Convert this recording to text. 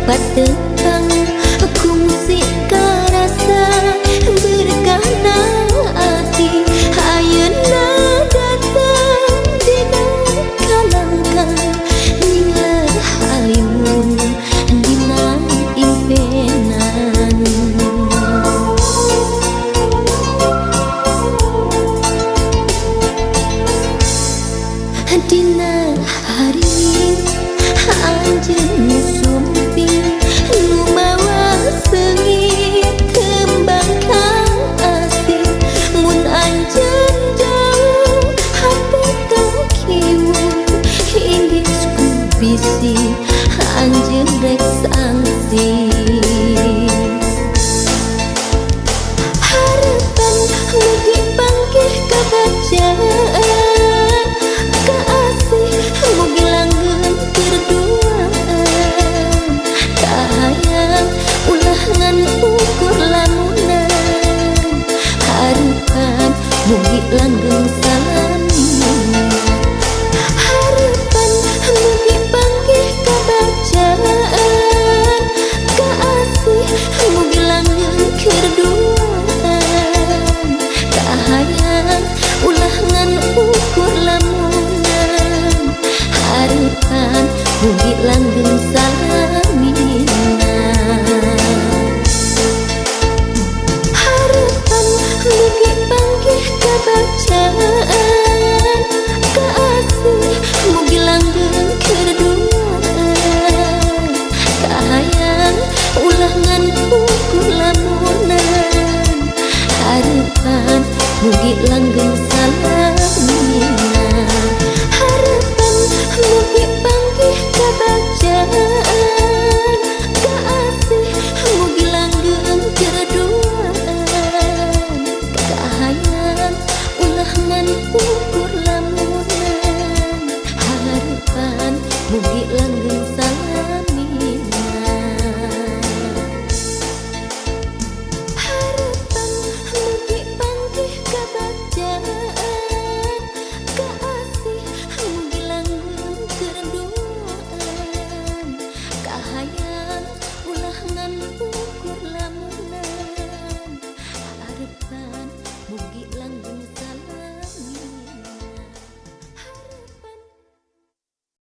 Patepang kungsi karasa berkahna ati ayeuna datang dina kalangkang nyinglar halimun dina impenan. Dina hari anjeun sumping nu mawa seungit kembang kaasih mun anjeun jauh hate takiwu inggis ku bisi anjeun rek sangsi. Harapan mugi panggih kabacaan mugi langgeng berduaan kahayang ulah ngan ukur lamunan harapan mugi langgeng salamina. Harapan mugi panggih kabacaan kaasih mugi langgeng berduaan kahayang ulah ngan ukur lamunan harapan mugi langgeng salamina. Harapan mugi panggih kabacaan kaasih mugi langgeng kerduaan kahayang ulah ngan ukur lamunan harapan mugi langgeng.